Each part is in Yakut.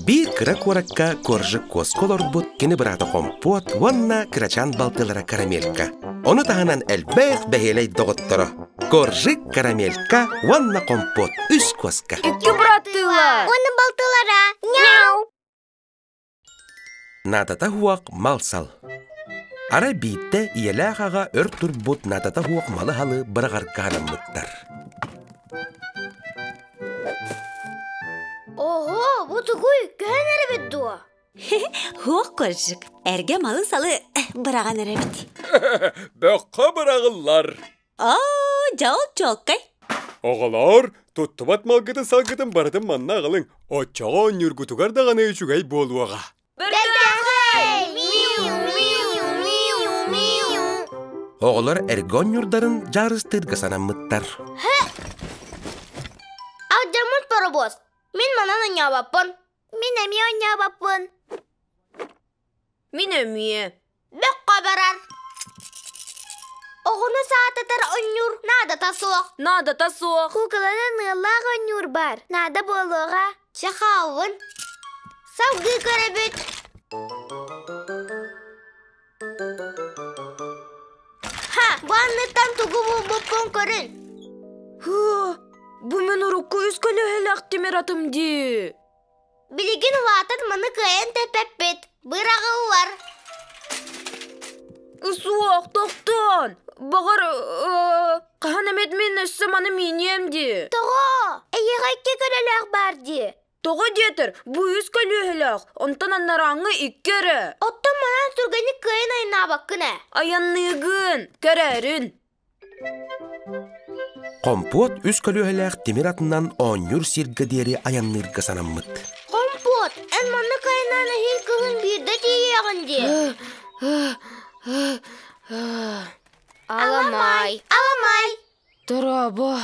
Биир кыра куоракка Коржик куоска олорбут кини быраата Хомпуот уонна кырачаан балтылара Карамелька. Ону таһынан элбэх бэһиэлэй доҕотторо Коржик, Карамелька уонна Хомпуот үс куоска. Икки быраттыылар. Уонна балтылара. Няу! Наадата суох мал-сал. Арай биирдэ ийэлээх аҕа өр турбут наадата суох малы-һалы быраҕарга анаммыттар. Ого, бу тугуй, көһөн эрэбит дуо? Суох коржик, эргэ малы-салы быраҕан эрэбит. Бөххө быраҕыллар. Оо, дьол чуолкай. Оҕолоор, туттубат малгытын-салгытын барытын манна аҕалыҥ, оччоҕо оонньуургутугар даҕаны үчүгэй буолуоҕа. Бэртээхэй! Миу, миу, миу, миу. Оҕолор эргэ оонньуурдарын дьаарыстыырга санаммыттар. Алдьаммыт паровоз. Мин манан оонньообоппун. Мин эмиэ оонньообоппун. Мин эмиэ. Бөххө барар. Оҕону саататар оонньуур наадата суох. Наадата суох. Куукуланы ыаллаах оонньуур бар. Наада буолуоҕа. Чэ хааллын. Салгыы көрөбүт. Ха, бу анныттан тугу булбуппун көрүн. Һыы, бу мин урукку үс көлөһөлөөх тимир атым дии. Билигин улаатан маны кыайан тэппэппит. Быраҕыллар. Суох, тохтоон. Баҕар, хаһан эмит мин өссө маны мииниэм дии. Тоҕо? Эйиэхэ икки көлөлөөх баар дии. Тоҕо диэтэр, бу үс көлүөһэлээх, онтон анарааҥҥы икки эрэ. Оттон манан түргэнник кыайан айаннаабаккын ээ. Айанныыгын, көрөөрүн. Хомпуот үс көлүөһэлээх тимир атынан оонньуур сиргэ диэри айанныырга санаммыт. Хомпуот, эн маннык айаннаан эһиил кыһын биирдэ тиийиэҕин дии. Аламай, аламай. Дорообо.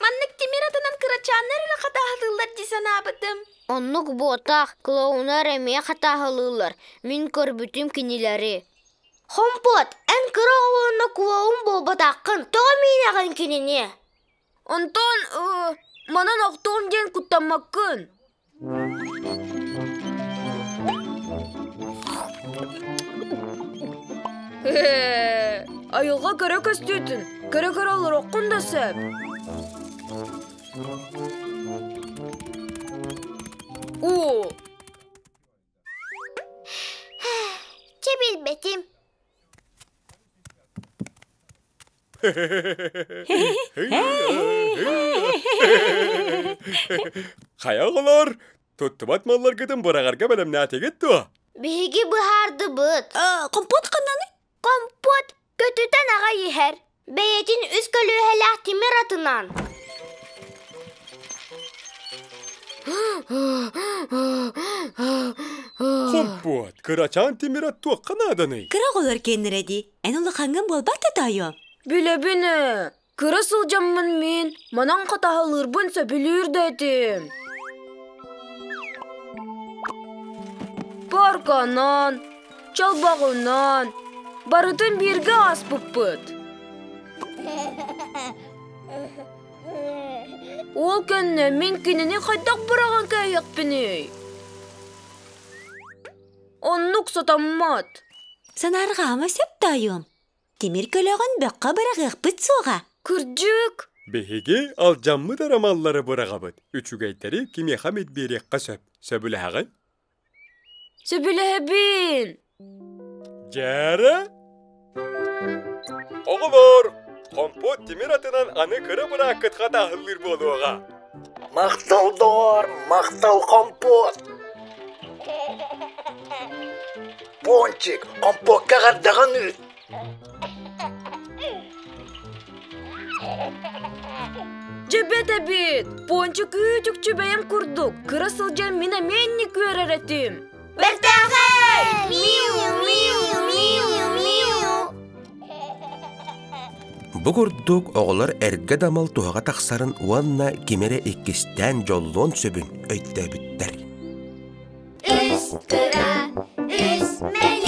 Маннык тимир атынан кырачааннар эрэ хатааһылыыллар дии санаабытым. Оннук буотах, клоуннар эмиэ хатааһылыыллар. Мин көрбүтүм кинилэри. Хомпуот, эн кыра оҕону клоун буолбатаххын, тоҕо миинэҕин кинини? Онтон манан охтуом диэн куттаммаккын. Айылҕа көрө көстүүтүн, көрө-көрө олоруоххун да сөп. Уу, Чэ билбэтим. Хайа оҕолор, туттубат малларгытын быраҕарга бэлэмнээтигит дуо? Биһиги быһаардыбыт. Компот ханнаны? Компот көтүтэн аҕай иһэр. Бэйэтин үс көлүөһэлээх тимир атынан. Хомпуот, кырачаан тимир ат туохха нааданый? Кыра оҕолор киэннэрэ дии. Эн улахаҥҥын буолбат да тоойуом. Билэбин ээ. Кыра сылдьаммын мин манан хатаһалыырбын сөбүлүүр да этим. Парканан, чалбаҕынан, барытын бииргэ ааспыппыт. Ол кэннэ мин кинини хайдах быраҕан кээһиэхпиний? Оннук сатаммат. Санаарҕаама сөп тоойуом. Тимир көлөҕүн бөххө быраҕыахпыт суоҕа. Кырдьык! Биһиги алдьаммыт эрэ маллары быраҕабыт. Үчүгэйдэри кимиэхэ эмит биэриэххэ сөп. Сөбүлэһэҕин? Сөбүлэһэбин! Дьээрэ? Оҕолор, хомпуот тимир атынан аны кыра бырааккыт хатааһыллыыр буолуоҕа. Махтал доҕоор, махтал хомпуот! Пончик, хомпуокка эҕэрдэҕин ыыт! Дьэбэт эбит! Пончик үүт-үкчү бэйэм курдук, кыра сылдьан мин эмиэ инник үөрэр этим. Бэртээхэй! Миу, миу, миу, миу! Бу курдук оҕолор эргэ дамал туһаҕа тахсарын уонна ким эрэ иккистээн дьоллуон сөбүн өйдөөбүттэр. Үс кыра, үс мэй.